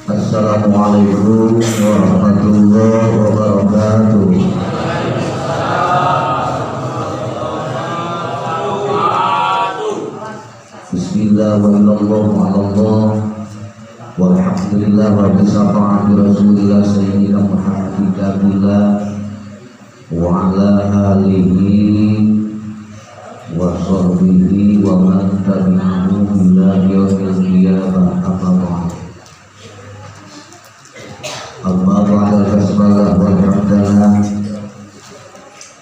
Assalamualaikum warahmatullahi wabarakatuh. Bismillah wa illallah wa Allah walhamdulillah wa bisafa'ati rasulillah sayyidina Muhammadin abdillah wa ala alihi wa sahbihi wa man tabi'ahu ila yaumil qiyamah. Amma ba'd. Amma ba'da basmalah walhamdulillah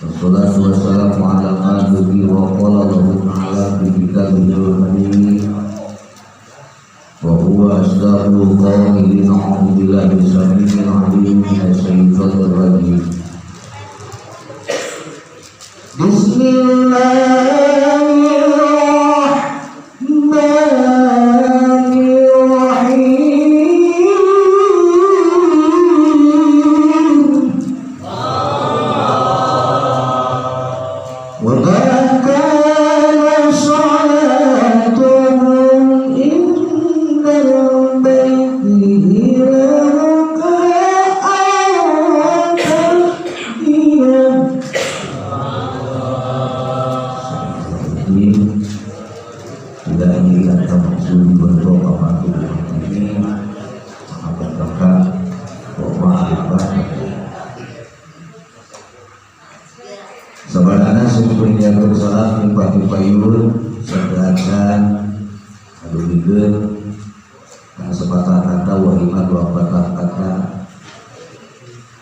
wassalatu wassalamu ala alihi wa qala Allahu ta'ala fi kitabihil karim wa huwa asdaqul qailin. A'udzu billahi samil alim minasy syaithanir rajim. Bismillahirrahmanirrahim. Wa ma kana salatuhum indal baiti illa muka'an wa tasdiyah. Ini tidak ini kata maksud bentuk apa ini apa kata bahwa sebenarnya sebelumnya bersalah timpati payun sedangkan aduh bikin karena sepatah kata wahimah dua patah kata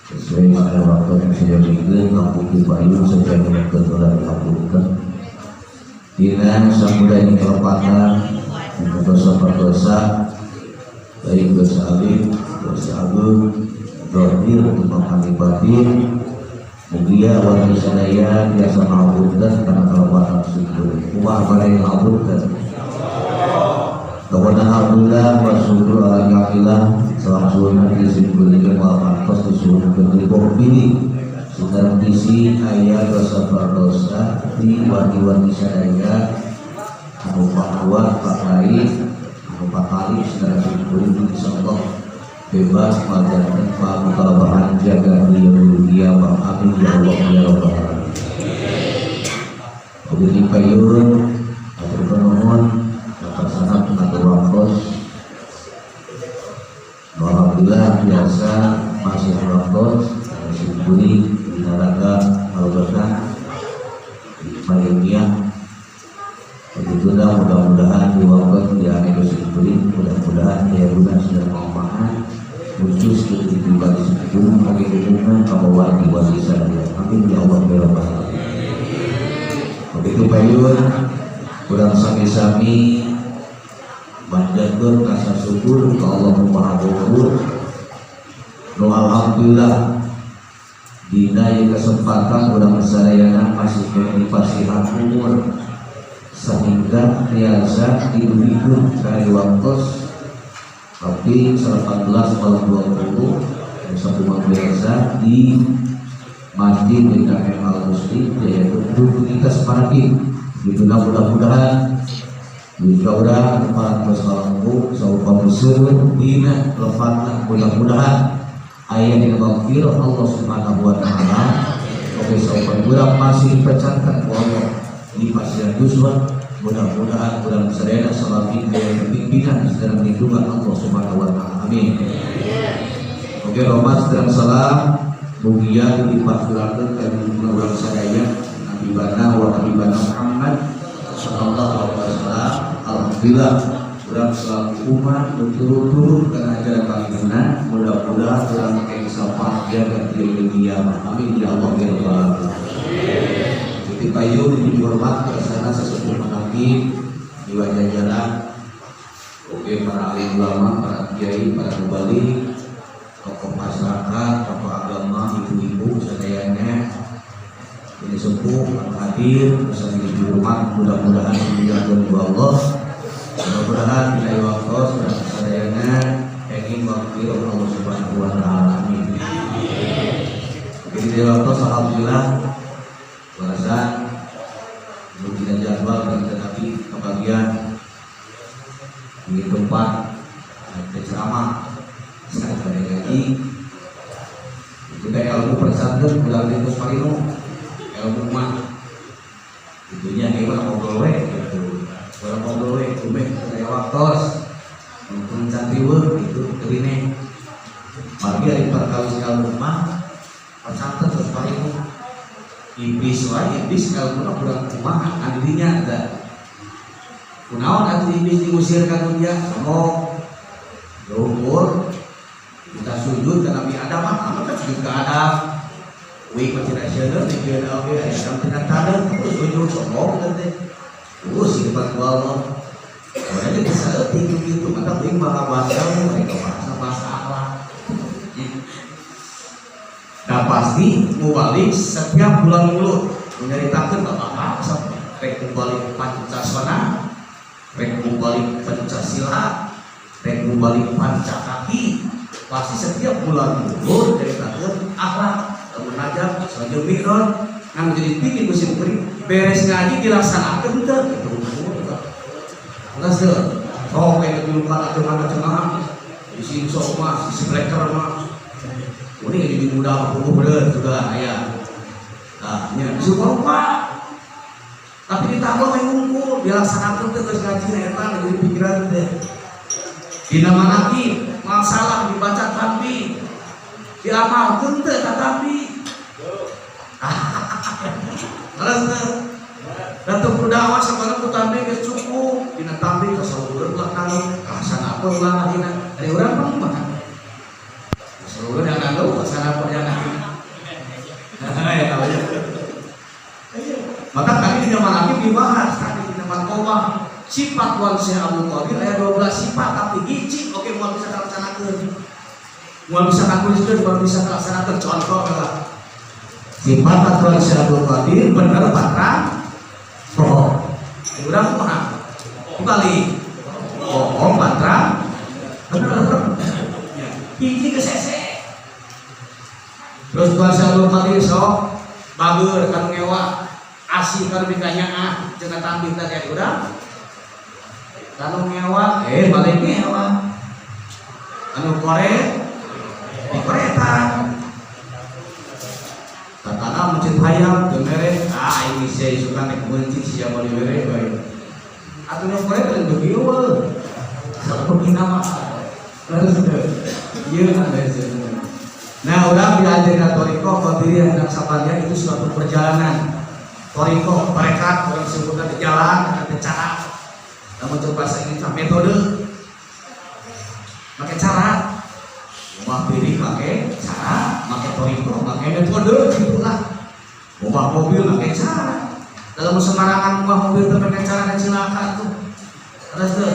sesuai pada waktu yang saya bikin kampung payun sesuai dengan ketentuan dilakukan. Dina samuda ini kelepatan dosa berdosa baik dosa alim, dosa agung, dohir, makan batin. Mugia warga sadaya biasa ngapunten karena kelepatan syukur. Kumaha bare ngapunten. Kepada alhamdulillah wa syukur ala ni'matillah salam di syukur di wal pantos disuruh bentuk bini sekarang bisi aya dosa berdosa di wargi-wargi sadaya anu pakuat pakai anu pakali secara syukur insyaallah bebas majanten pamukalabahan jaga dia amin ya Allah ya Rabbal alamin. Begitu payun atur penuhun atas sanad ngatur waktos. Alhamdulillah biasa masih waktos syukuri di neraka al-berkah di Malaysia. Begitu dah mudah-mudahan di waktu dia syukuri mudah-mudahan dia guna sudah manfaat khusus untuk pribadi sebelum bagi umumnya kamu wali sadaya. Amin ya Allah ya Rabbal alamin. Begitu payun kurang sami-sami banjakeun rasa syukur ke Allah Maha Ghafur. Nu alhamdulillah dina ieu kesempatan urang sadayana masih keneh dipasihan umur sehingga biasa didugikeun ka waktos tapi 18 malam 20 satu biasa di Masjid BKM Al Muslim yaitu rutinitas paraki. Itulah mudah-mudahan Musyawarah kepala salamku saupa meseur dina lepatna mudah-mudahan aya dina maghfirah Allah Subhanahu wa taala. Oke saupa urang masih dipercankan ku Allah di pasihan yuswa mudah-mudahan urang sadayana salami aya pimpinan dalam lindungan Allah Subhanahu wa taala. Amin. Oke romat dan salam mugia dipaturakeun ka urang sadaya Nabi bana wa Nabi bana Muhammad sallallahu alaihi wasallam. Alhamdulillah urang selaku umat berturut-turut karena ajaran baginda mudah-mudahan urang kayak sapa jaga di kiamat. Amin ya Allah ya Rabbal alamin. Jadi payun dihormat ke sana sesepuh manaqib di wajah jalan. Oke para alim ulama, para kiai, para mubalig, tokoh masyarakat, tokoh agama, ibu-ibu sadayana ini sepuh hadir bisa dihormat mudah-mudahan dimuliakan oleh Allah. Mudah-mudahan tidak waktu dan sadayana ingin waktu Allah Subhanahu wa taala. Amin. Jadi di waktu alhamdulillah balasan tidak jadwal bagi Nabi kebagian di tempat ceramah. Saat pada ngaji itu kayak ilmu persatuan bulan itu parino ilmu mah itunya kayak orang ngobrol we gitu, orang ngobrol we cuma kayak waktos nonton cantriwe gitu kerine. Mari dari perkawis ilmu mah pesantren terus parino iblis wae, iblis ilmu mah kurang kumaha dirinya ada kunaon atuh iblis diusir ka dunia, sombong, luhur, kita sujud ke Nabi Adam, apa kan sujud ke Adam. Wih, kok tidak sieun mikir oge aya Adam tina taneuh terus sujud, sombong teh. Terus sifat Allah. Orangnya bisa tinggi gitu, maka kuing maha bahasa, mereka bahasa bahasa akhlak. Nah, pasti mubalig setiap bulan Mulud menyeritakan bapak rek mubalig pancasona, rek mubalig Pancasila, rek mubalig pancakaki, pasti setiap bulan Mulud ceritakan akhlak, lamun najab, selanjutnya mi'raj, ngan jadi tinggi musim beri, beres ngaji dilaksanakan teu gitu. Enggak sih, sok kayak kejulukan acengan-acengan, di sini sok mah, si breaker mah, ini jadi muda puluh bener juga aya. Nah, nya rupa-rupa. Tapi ditambah yang ngumpul, dilaksanakan teh geus ngaji eta jadi pikiran teh. Dina manaqib, masalah dibaca tapi diamalkeun teh katampi. Terus teh. Datuk kudawa sabana ku tambi geus cukup, dina tambi kasaureun ulah kanu, kasana ulah ngahina. Ari urang mah kumaha? Kasaureun yang nganggo, kasana yang ngahina. Nah, ya tahu ya. Maka tadi di zaman Nabi dibahas, tadi di zaman Kobah, sifat Wan Syekh Abdul Qadir aya 12 sifat, tapi hiji oke moal bisa dilaksanakeun. Moal bisa katuliskeun, moal bisa dilaksanakeun. Contoh lah. Sifat Tuan Syekh Abdul Qadir bener patra bohong. Urang kumaha? Dibalik. Bohong patra bener. Ya, hiji kesese. Terus Tuan Syekh Abdul Qadir sok bager kan ngewa asih kan bikanyaah cenah tambih teh kayak urang. Kanu ngewa, balik ngewa. Anu koret, di koretan. Tatana mencit hayam teu mere, ah ini sia isukan nek mencit sia mau dibere bae. Atuh nu koret lain begieu we. Salah mah. Terus ieu ada. Nah, orang diajarkan thoriqoh Qadiriyah Naqsyabandiyah itu suatu perjalanan. Thoriqoh, tarekat, orang sebutkan di jalan, ada cara. Namun coba saya ingin metode, pakai cara. Ubah piring pakai cara, pakai thoriqoh, pakai metode, gitulah. Ubah mobil pakai cara. Dalam sembarangan ubah mobil itu pakai cara dan cilaka tuh. Terus tuh,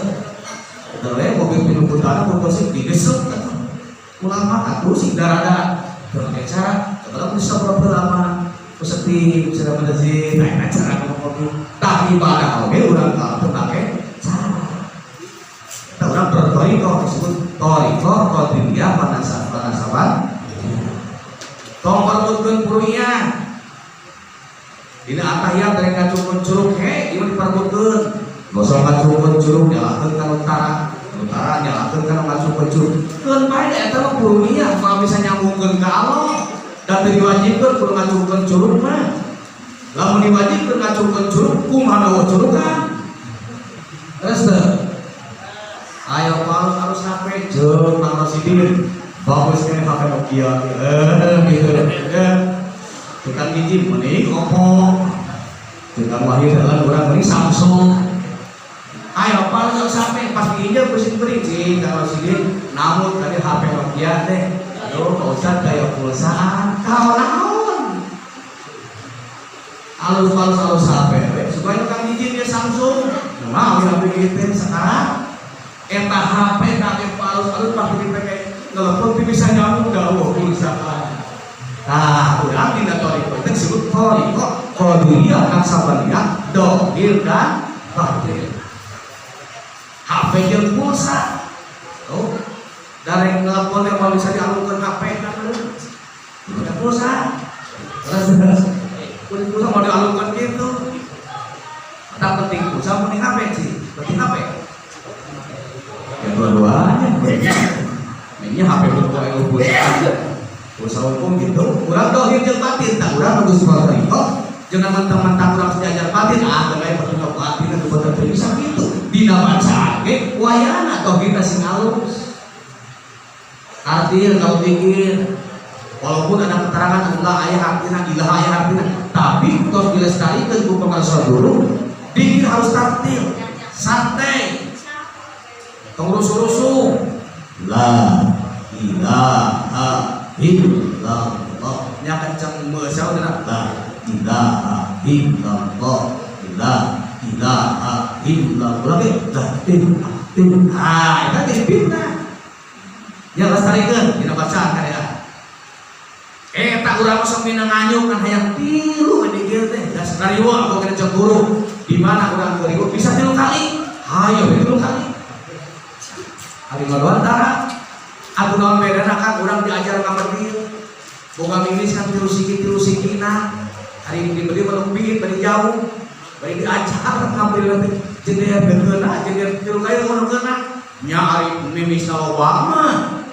terus mobil pintu putana, mobil sih digesek tuh. Ulama atuh sing darada pakai cara, kalau bisa berapa lama sepi sudah menjadi nah cara ngomong mobil, tapi ibadah oke urang kalau pakai cara. Kita orang berthoriqoh, disebut thoriqoh Qadiriyah panasaban. Tong perebutkeun purunya. Dina atahiyat dari ngacungkeun curug he, ieu diperebutkeun. Gosong ngacungkeun curug nyalahkeun ka utara. Utara nyalahkeun kana ngacungkeun curug. Keun bae da eta mah purunya, moal bisa nyambungkeun ka Allah. Dan teu diwajibkeun kudu ngacungkeun curug mah. Lamun diwajibkeun ngacungkeun curug, kumaha nu curugan? Terus teu? Ayo harus harus HP jeung Mang Rosidin. Bagus kan HP Nokia. Gitu. Tukang hiji mending Oppo. Tukang wahid dalam orang mending Samsung. Ayo paling harus HP pas diinjak pusing beri cing Kang Rosidin. Namun tadi HP Nokia teh. Aduh, Pak Ustad kayak pulsaan. Kau naon? Alus alus alus HP. Supaya tukang hiji dia Samsung. Nah, HP gitu sekarang eta HP kake alus-alus pasti dipake telepon teu bisa nyambung dah pulsaan. Nah, urang dina thoriqoh itu disebut thoriqoh Qadiriyah Naqsyabandiyah dohir dan batin. HP jeung pulsa. Oh, dari nelpon yang mau bisa dialungkeun HP kan ada pulsa. Terus kudu pulsa mau dialungkeun gitu. Tak penting pulsa penting HP sih. Penting HP. Ya dua-duanya. Ini HP Usaha hukum gitu, urang dohir jeung batin, tak urang nunggu sekolah thoriqoh, jangan mentang-mentang urang sejajar batin, ah, bae petunjuk batin anu boten teu bisa gitu. Dina bacaan ge wayana dohirna sing alus. Artinya kalau pikir walaupun ada keterangan Allah aya artinya ilah aya artinya, tapi terus dilestarikan ku pengarsa guru, dikir harus tartil, santai, tong rusuh-rusuh. La ilaha illallah, nya kenceng meusau dina la ilaha illallah, la ilaha illallah lagi la ilaha illallah. Ah, itu jadi fitnah. Ya lestarikan dina bacaan kan ya. Eta urang sok minang nganyuk kan hayang tilu dikir teh. Das ngariweuh aku kena cek guru. Di mana urang ngariweuh bisa 3 kali. Hayo 3 kali. Ari ngaluar tara. Atuh naon bedana kan urang diajar ngamerdil. Boga mimis kan tilu siki tilu sikina. Ari dibeli mah biit bari jauh. Bari diajar ngambil teh jender gegeuna jender 3 kali ngono keuna. Nya ari mimis loba mah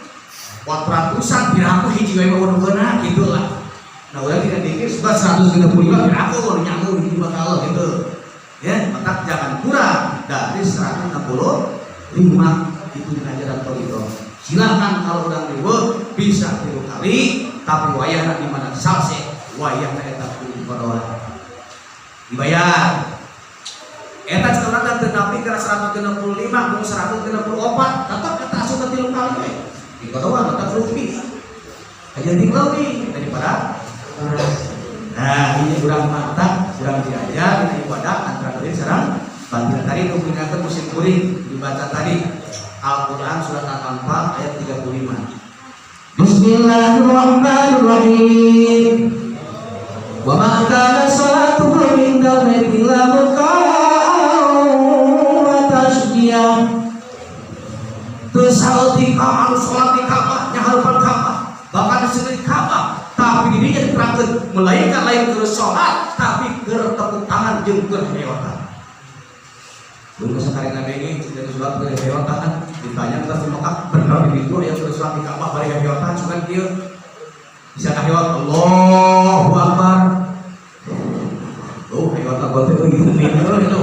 400-an piraku hiji wae mah keuna gitu lah. Nah, urang tidak dikir sebab 135 piraku mau nyangu hiji bakal gitu. Ya, maka jangan kurang dari 165 itu di ajaran thoriqoh. Silakan kalau urang riweuh bisa 3 kali, tapi wayahna di mana salse, wayahna eta kudu qadha. Dibayar. Eta cek urang teu nepi kana 165, mung 164, tetep eta asup ka 3 kali we. Di qadha tetap lebih. Aja ting lebih daripada. Nah, ini kurang mata, kurang diajar, ini ibadah antara kalian sareng batin. Tadi itu mengingatkan musim kuring dibaca tadi Al-Quran surat Al-Anfal ayat 35. Bismillahirrahmanirrahim. Wa ma kana salatuhum indal baiti illa muka'an wa tasdiyah. Teu saeutik anu salat di Ka'bah, nyaharupan Ka'bah, bahkan di sini Ka'bah, tapi di dinya diterangkeun melainkan lain keur salat, tapi keur tepuk tangan jeung keur heotan. Belum sekali ngadenge cerita surat keur heotan, ditanya terus di Mekah, bener di ditu aya keur salat di Ka'bah bari heotan cuman kieu. Bisa kaheot Allahu Akbar. Oh, heot Akbar teh gitu gitu.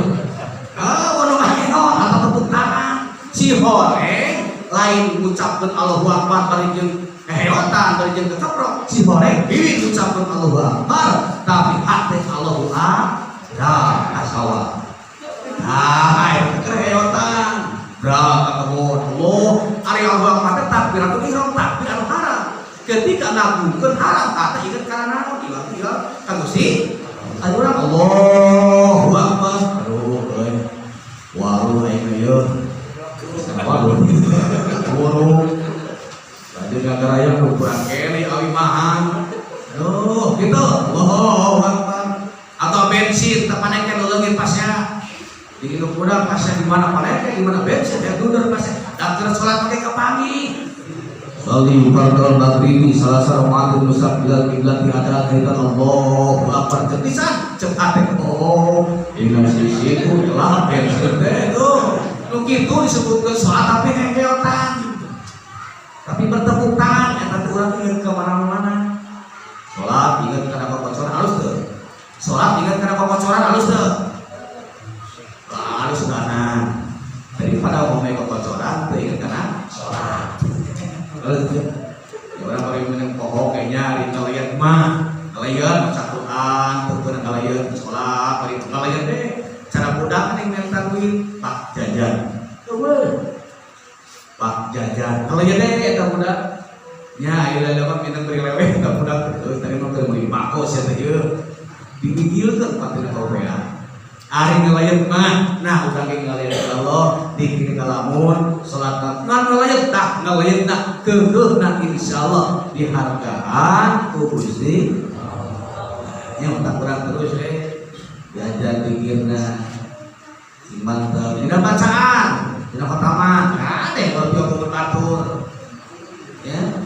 Ah, wono kaheot atau tepuk tangan. Si horeng lain ngucapkeun Allahu Akbar bari jeung keheotan bari jeung kekeprok. Si horeng bibit ngucapkeun Allahu Akbar tapi hate Allahu Akbar kasawa. Ah, eta keur heotan. Bra kebon Allah ari Allahu Akbar teh takbiratul ihram takbir anu haram. Ketika ngagungkeun haram hate inget kana naon ieu ieu ka Gusti anu urang Allahu Akbar. Aduh euy. Waduh aing ieu. Waduh. Burung. Tadi gara-gara yang kurang kene awi mahan. Aduh, gitu. Allahu Akbar. Atau bensin tepaneke nu leungit pasnya. Di induk budak pasnya di mana paleke, di mana bensin ya dudur pasnya. Daftar salat pakai kepangi. Sali fardhol maghribi salah rakaat mustaqbilal kiblat ada kaitan Allahu Akbar cek pisan cek ate oh ingat sisi itu telah bensin teh tuh nu kitu disebutkeun salat tapi heheotan tapi bertepuk tangan eta teh urang inget ke mana-mana. Salat inget kana kokocoran halus teu? Salat inget kana kokocoran halus teu? Halus dana daripada ngomong kokocoran teu inget kana salat. Ya orang paling meneng pokok kayaknya di kalian mah kalian maca Quran tuh kalian sekolah paling kalian deh cara budak kan yang minta duit pak jajan coba pak jajan kalian deh eta budak ya ieu lewat minta beri leweh eta budak terus tadi mah keur meuli bako sia teh ieu digigilkeun patina korea. Ari ngelayan mah, nah urang ge ngelayan ka Allah, dikir kalamun, salat ngan ngelayan tah ngelayan nah keukeuhna insyaallah dihargaan ku Gusti. Nya otak urang terus diajar dikirna sing mantep dina bacaan, dina khotaman, kade kalau dia batur. Ya.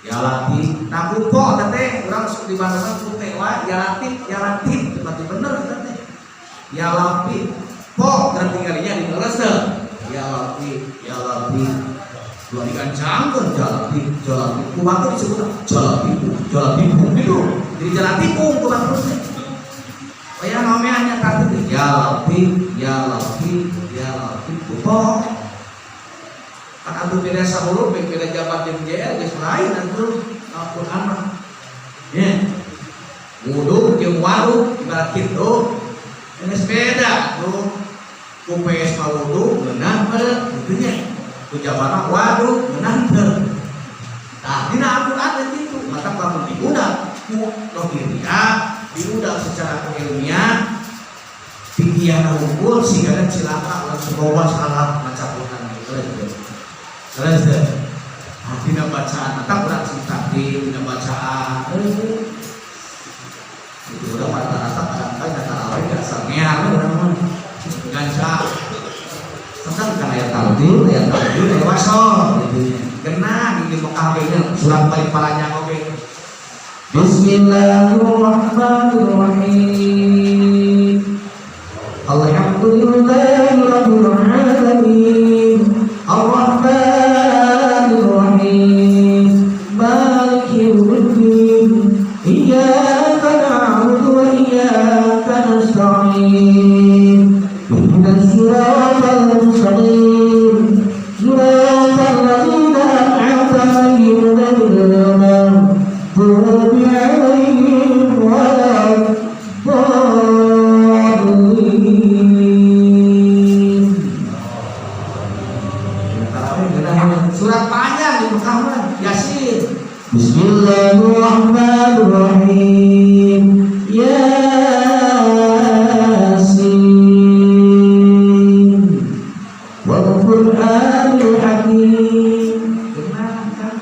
Ya latif, nah kupo teh urang sok di bantasan ku teh wae ya latif, berarti bener teh. Ya latif, po keur tinggalinya di leres teu? Ya latif, ya latif. Dua digancangkeun jalan jalan kumaha disebut jalan tipu, jalan tipu gitu. Jadi jalan tikung kumaha terus. Oh ya namanya tadi ya latif, ya latif, ya latif, bohong. Kan atuh beda sahuruf, beda jabat jeung JR geus lain atuh Al-Qur'an mah. Ya. Wudhu jeung waduk ibarat kitu. Geus beda tuh. Ku PS mah wudu ngeunah meureun kitu nya. Ku jabat mah waduk ngeunah teu. Tah dina Al-Qur'an teh kitu, maka lamun diudak ku dohiriah, diudak secara ilmiah, pikiran unggul sigana cilaka langsung bawa salah maca Quran gitu. Terus deh, nah, dina bacaan, mata kurang sing takdir, dina bacaan, itu udah rata-rata kadang-kadang tarawih dasar ngear urang mah ganca. Tentang kan ayat tartil, ayat wasol, gitu. Kena di Mekah nya surat paling panjang oke. Bismillahirrahmanirrahim. Alhamdulillahi rabbil alamin. Arrahmanir rahim. Maliki yaumiddin. Iyyaka na'budu wa iyyaka nasta'in. Ihdinas siratal mustaqim. Siratal ladzina an'amta 'alaihim ghairil maghdubi 'alaihim waladdallin. Tarawih geuna surat panjang di Mekah mah Yasin. Bismillahirrahmanirrahim. Yasin wal Qur'anil Hakim. Geuna kan.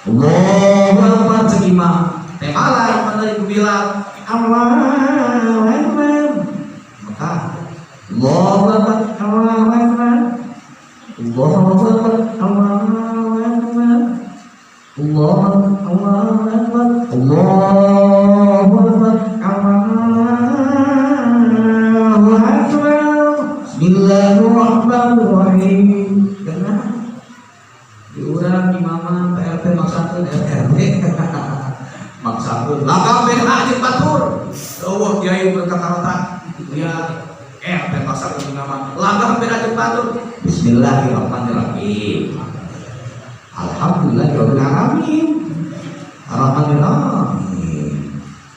Allahu Akbar cek imam. Teh malah menarik ku Bilal. Allahu Akbar. Mekah. Allahu Akbar. Allahu Akbar. Allahu Akbar. Allahu Akbar. Allah Allahu Akbar. Allahu Akbar. Allahu Akbar. Bismillahirrahmanirrahim. Geuna. Di urang di mama PRT maksakeun RT. Maksakeun. Lagam beda jeung batur. Eueuh kiai berkata-kata. Dia RT maksakeun di mama. Lagam beda jeung batur. Bismillahirrahmanirrahim. Alhamdulillahirabbil alamin. Arrahmanirrahim.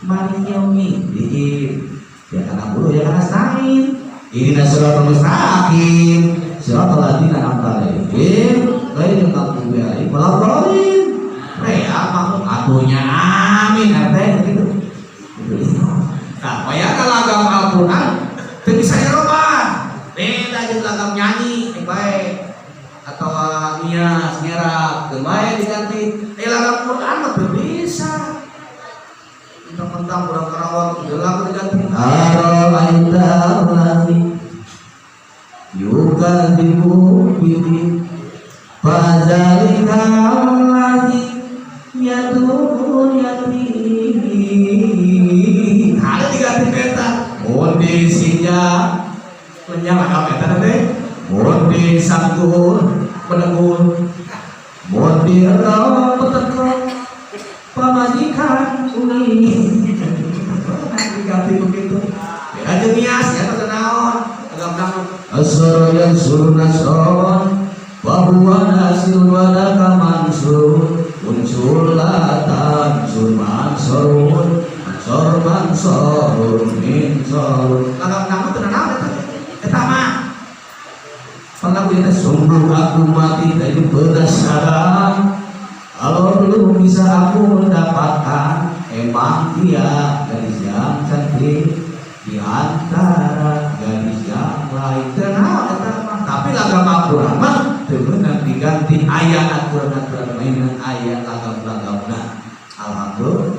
Maliki yaumiddin. Ya kana buru ya kana nasta'in. Ihdinas siratal mustaqim. Siratal ladzina an'amta 'alaihim ghairil maghdubi 'alaihim waladdallin. Rea makmum atunya amin RT gitu. Nah, wayahna lagam Al-Qur'an teu bisa dirobah. Beda jeung lagam nyanyi bae atau nias ngerap teu bae diganti. Eh lagam Quran mah teu bisa. Mentang-mentang urang Karawang teu lagu diganti. Ara'aita allazi yukadzibu biddin fadzalika allazi yad'ul yatim. Ada diganti beta. Mun disinja lenyap lagam eta teh. Mun disangkul penegul, mun dirau teko pamajikan uli. Diganti begitu. Beda jeung nias ya teu naon. Lagam dangdut. Asra yansur nasron wa huwa nasirun wa laka mansur unsur la tansur mansurun mansur mansurun minsurun. Lagam dangdut teu naon eta. Eta mah Pernah kita sungguh aku mati dari penasaran kalau belum bisa aku mendapatkan emang dia gadis yang cantik di antara gadis yang lain. Teu naon eta mah. Tapi lagam Al-Qur'an mah teu meunang diganti aya aturan-aturan mainan aya lagam-lagamna. Alhamdulillah.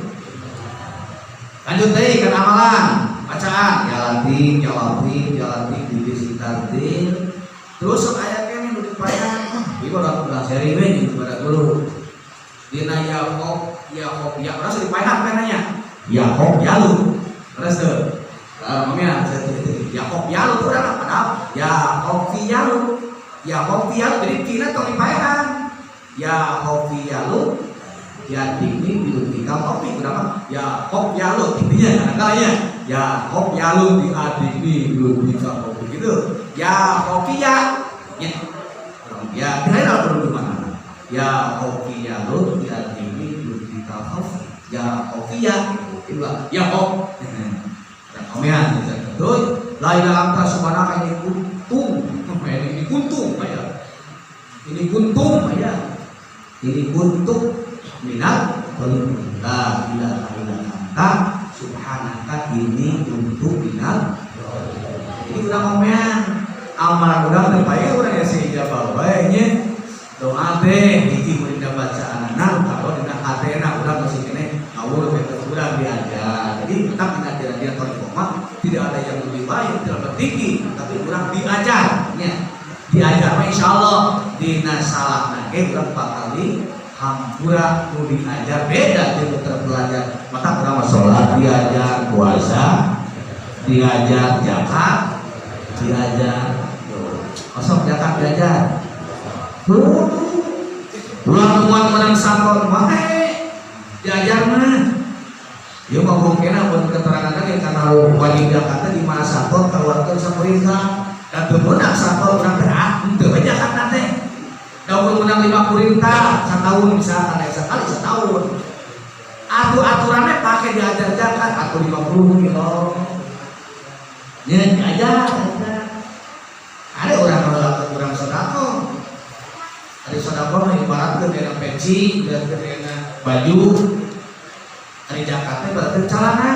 Lanjut deui kana amalan bacaan ya latif ya latif ya latif di tartil. Terus sok aya keneh nu dipayan. Ieu udah udah seri we jeung kepada guru. Dina Yakob Yakob ya urang sok dipayan penanya. Yakob Yalu. Terus teu. Mamia Yakob Yalu tuh urang padahal Yakob Yalu. Yakob Yalu jadi tina tong dipayan. Ya khofiyalu ya dini biludika kopi kenapa? Ya khofiyalu intinya kadang-kadangnya ya khofiyalu di adini biludika kopi gitu. Ya khofiya ya ya kira-kira perlu di mana? Ya khofiyalu di adini biludika kopi ya khofiya itu ya khop. Nah, komean itu la ilaha anta subhanaka ini kuntum ini kuntum ya. Ini kuntum ya. Ini kuntum minat la ilaha illa anta subhanaka ini kuntum minat. Jadi urang komean amalan urang teh bae urang ya seijabah bae nya. Doa teh hiji mun dina bacaanana kalau dina hatena urang masih keneh ngawur teh urang diajar. Jadi tetap dina ajaran thoriqoh mah tidak ada yang lebih baik, tidak lebih tinggi, tapi urang diajar nya. Diajar mah insyaallah dina salahna ge urang bakal di hampura nu diajar beda jeung terpelajar. Maka urang mah salat diajar, puasa diajar, zakat diajar. Osok zakat diajar. Ulah kuat menang saton wae diajar mah. Ieu mah mungkin buat keterangan lagi karena wajib zakat di mana saton keluarkeun sakurinta. Dan teu meunang saton urang teh ah henteu we zakat teh. Da ukur menang 5 kurinta satahun misalkan aya sekali setahun. Atuh aturannya pakai diajar zakat atuh 50 kilo. Ya diajar. Ada orang kalau kurang sedekah. Ada sedekah mah ibaratkeun dina peci, ibaratkeun dina baju. Ari zakat teh berarti celana.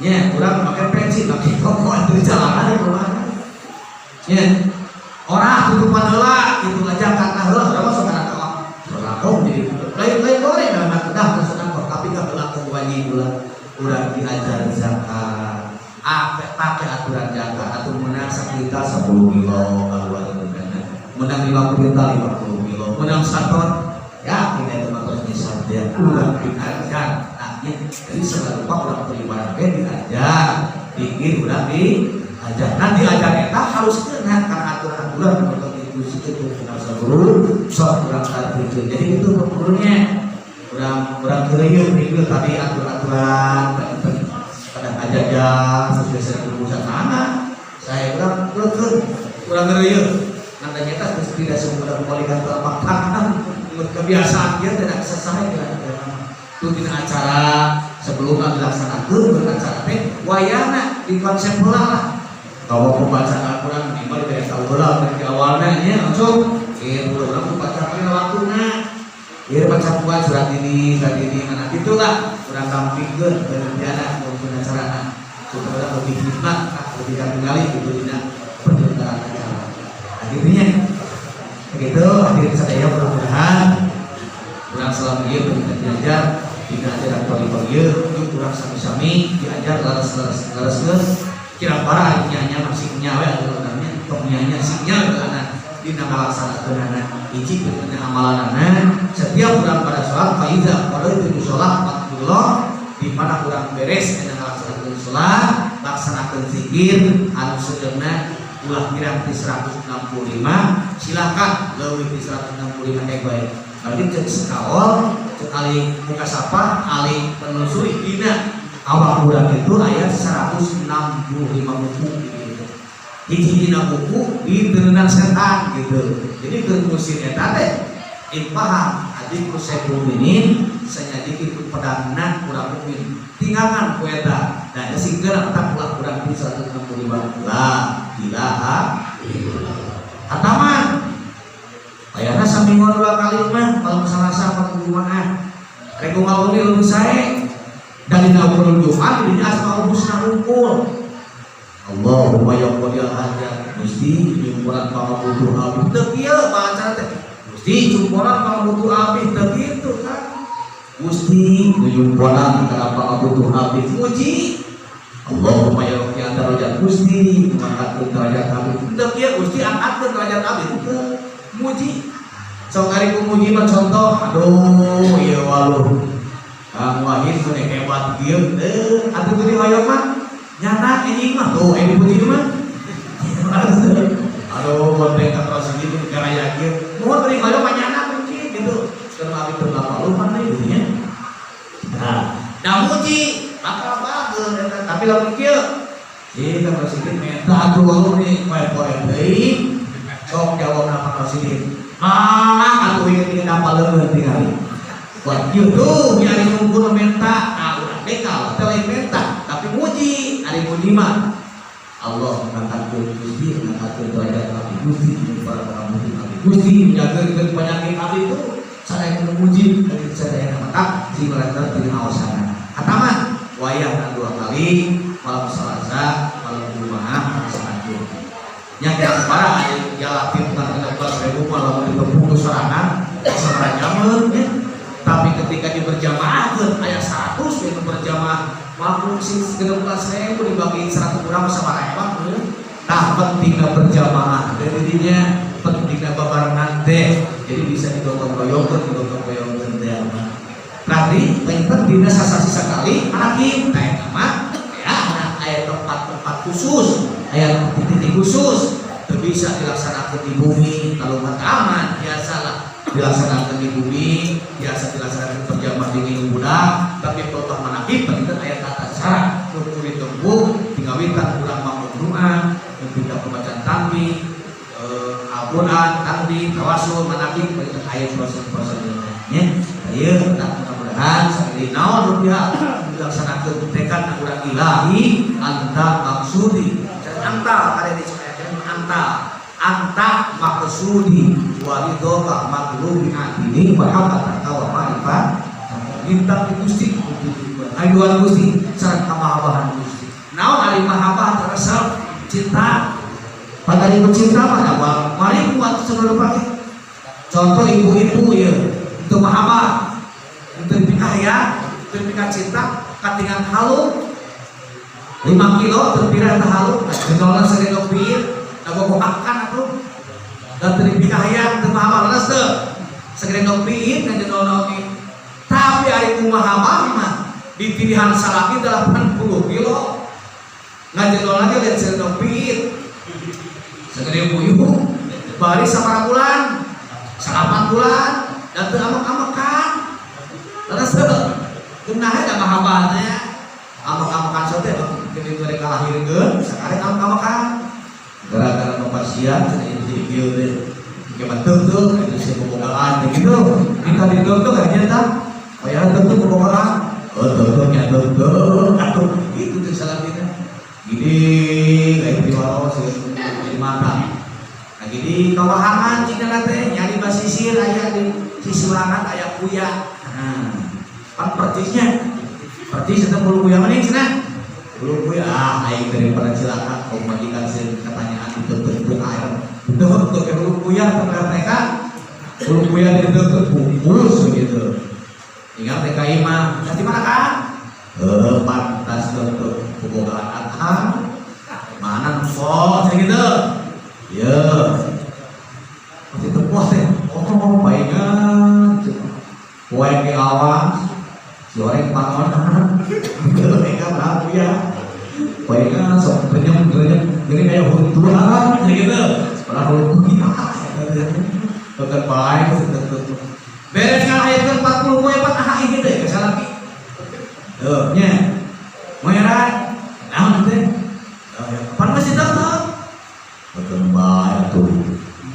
Ya, urang pakai peci, pakai koko itu celana di rumah. Ya. Orang tutupan heula itu aja zakat heula urang mah sok kana sedekah jadi lain-lain boleh memang udah sedekah tapi ka heula wajib ulah urang diajar zakat. Pakai aturan zakat atau menang sakuintal 10 kilo keluar itu kan menang 5 kuintal 50 kilo menang saton ya kita itu terus nisab dia udah diajar. Nah, ya, jadi segala rupa urang terima diajar dikir udah diajar nanti diajar eta harus kena karena aturan-aturan untuk itu itu guru sok urang tarbieukeun. Jadi itu gurunya urang urang keureuyeun itu tadi aturan-aturan pada aja sesuai dengan urusan mana saya kurang kurang kurang ngeri nanti nyata tidak semudah membalikan telapak tangan kebiasaan dia tidak selesai itu tidak acara sebelum dilaksanakan beracara teh wayana di konsep heula lah kalau pembacaan Al-Quran minimal dari tahu heula dari awalnya nya langsung urang membaca kali waktuna ieu baca buat surat ini mana itulah urang tampilkeun penelitian maupun acarana supaya lebih hikmat lebih katingali gitu dina penyelenggaraan acara. Akhirnya begitu hadirin sadaya mudah-mudahan urang selama ieu pendidikan diajar dina ajaran thoriqoh ieu yuk urang sami-sami diajar leres-leres lereskeun kira para nyanya masih nyawe atuh urangnya tong nyanya sinyal ke anak dina ngalaksanakeunana hiji dina amalanana setiap urang pada sholat faiza qadaitu sholat fadkurullah di mana urang beres dina ngalaksanakeun sholat laksanakeun zikir anu seueurna ulah kirang di 165 silakan leuwih di 165 kayak baik berarti cek sekaol cek ahli mukasapah ahli penelusuri dina awak urang itu aya 165 buku gitu hiji dina buku diteunang setan gitu jadi keur ngusir eta teh paham adi ku Saiful Mukminin sanyadiki ku pedangna kurang mukmin tinggalkan ku eta dan singkeun tetap ulah kurang di 165 la ilaha illallah hataman ayana samingguan dua kali mah kalau salasa atau jumaah rek ngomong leuwih sae dari ukur Jumat di Asmaul Husna unggul Allahumma ya qadiyal hajat Gusti jumporan pangabutuh abdi teu kieu bacana teh Gusti jumporan pangabutuh abdi teu kitu kan Gusti jumporan kana pangabutuh abdi muji Allahumma ya rafi'an darajat Gusti ngangkatkeun derajat abdi teu kieu Gusti angkatkeun derajat abdi teu muji sok ari ku muji mah contoh aduh ieu waluh Kang Wahid mun hebat kieu teu atuh teu dihoyong mah nyana anjing mah tuh eh dipuji mah aduh konten katrosini Rosidin garaya kieu. Mohon beri hoyong manyana mungkin gitu. Keur abdi teu ngapalun mah deui nya. Nah, da muji bakal bagus eta, tapi lamun kieu ieu kan Rosidin minta atuh wae nih poe-poe deui. Sok jawab nama Rosidin. Ah, atuh inget-inget apa leuweung tingali. Wah, kieu tuh nyari ngumpul minta, ah urang bekal teh lain minta, tapi muji, ari muji mah Allah ngangkatkeun Gusti, ngangkatkeun derajat abdi Gusti, para pengamuti abdi Gusti, menjaga penyakit abdi itu sadaya kudu muji, dari sadaya maka sing mereka dina awasana. Ataman wayahna dua kali, malam Selasa, malam Jumat, laksanakeun. Yang yang parah aya jalatin tentang 16.000 malam ditepung ke sorangan, sabaraha nyameun ya. Tapi ketika di berjamaah aya 100 yang berjamaah mampu sih 16.000 dibagi 100 kurang sama emang ya. Nah pentingnya berjamaah dari dirinya pentingnya babarengan teh jadi bisa digotong royongkeun digotong royongkeun teh mah. Berarti penting dina sasasi sekali manakib teh eta mah ya nah aya tempat-tempat khusus aya titik-titik khusus teu bisa dilaksanakan di bumi kalau mah aman biasalah dilaksanakan di bumi biasa dilaksanakan berjamaah di minggu budak tapi pelotah manakib penting aya tata cara nu kudu ditempuh tingawitan urang mampu doa ketika pembacaan tanbih Al-Quran, tanbih, tawasul, manakib penting aya proses-prosesnya nya ieu tah mudah-mudahan sakali naon rupiah dilaksanakeun tekad urang ilahi anta maksudi anta kare di anta anta maksudi waridhoka matlubi atini mahabbataka wa ma'rifat minta ti Gusti ayuan Gusti sareng kamahabahan Gusti naon ari mahabbah resep cinta pada ibu cinta mah da mari kuat sebelum pakai contoh ibu-ibu ya itu mahabbah itu dipikah ya itu dipikah cinta katingan halu 5 kilo terpira eta halu jendolna sagede piir da bobohakan atuh dan teu dipikah teu mahabbah leres teu sagede piir dan jendolna oge tapi ari kumaha mah di pilihan salaki 80 kilo ngajendol lagi lihat sagede piir segede puyuh bari sabaraha bulan 8 bulan dan teu amek-amekan leres teu geunah da mahabbahnya amek-amekan sote gede mereka lahirkeun sakare amek-amekan gara-gara pasien cenah itu jadi kieu teh kieu teu itu sih bobogaan gitu minta ditutup aja tah oh ya teu bobogaan oh teu nya teu atuh itu teh salah kita gini kayak di waros di mata nah gini kawahangan jika teh nyari basisir aya di sisi urangan aya kuya nah pan percisnya percis itu bulu kuya mana cenah bulu kuya ah aing daripada cilaka kau majikan sih katanya ditutup air betul betul ke bulu kuya atau mereka bulu kuya ditutup bungkus begitu tinggal TKI mah nanti mana kan pantas untuk kebogaan akal mana kok kayak gitu ya masih terpuas deh oh mau baiknya poe ke awas si orang pangon gitu mereka berapa ya baiknya sok renyem renyem jadi kayak huntuan kayak gitu padahal huntu Dokter baik beres ngalahirkeun 40 poe pan ah gitu ya salah ki. Tuh nya. Merah naon teh? Pan masih tetep. Dokter baik tuh.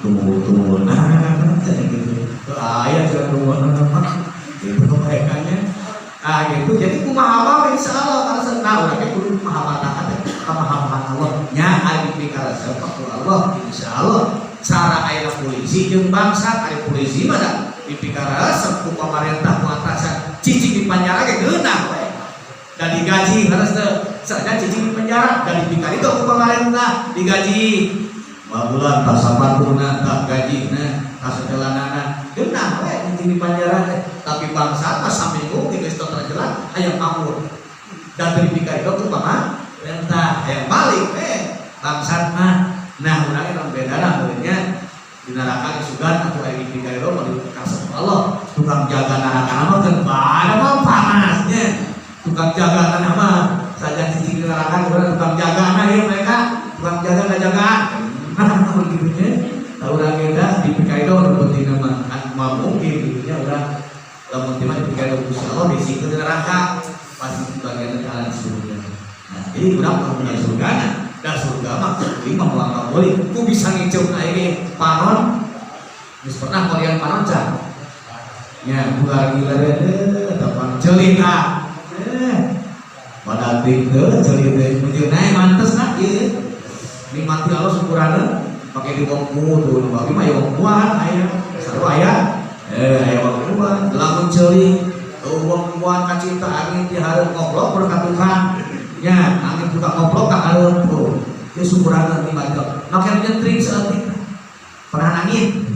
Tunggu tunggu nah gitu. Tuh aya cenah tunggu itu kebaikannya. Ah gitu. Jadi kumaha mah insyaallah karena nah urang ge kudu kumaha teh kamahaman Allah nya ari dipikaresep ku Allah insyaallah cara aya polisi jeung bangsa ari polisi mah da dipikaresep ku pamarentah ku atasan cicing di penjara ge geunah we da digaji harus teu saja cicing di penjara da dipikaritu ku pamarentah digaji bulan tas sapatuna tas gajina tas celanana geunah we cicing di penjara teh tapi bangsa mah saminggu geus teu terjelas hayang kabur dan teu dipikaritu ku pamarentah hayang balik we bangsat mah nah urang emang beda lah nya di neraka sugan atau aya dipikaritu mah dikasih Allah tukang jaga neraka mah kan pada mah panasnya tukang jaga kan mah saja cicing di neraka urang tukang jaga nah ya mereka tukang jaga nggak jagaan nah begitu nya tahu urang kita dipikaido nu penting mah kan moal mungkin gitu nya. Urang lamun teh mah dipikaido ku Gusti Allah, disingkeun di neraka, pasti bagian jalan surga. Nah, jadi urang mah punya surga da surga mah kuring mah moal boleh ku bisa ngiceup aing panon. Geus pernah kalian panon can nya? Bular gila deh eta panon celita pada teu ceuli teh meujeuh nae mantes nah ieu nikmati Allah syukurana pakai di wong tuh. Nu bagi mah ya wong aya sarua aya aya wong lamun ceuli wong kacinta angin di hareup ngoplok berkat Tuhan nya, angin buka ngoplok ka hareup tuh. Dia syukurana nikmati make nyentrik saeutik pernah angin.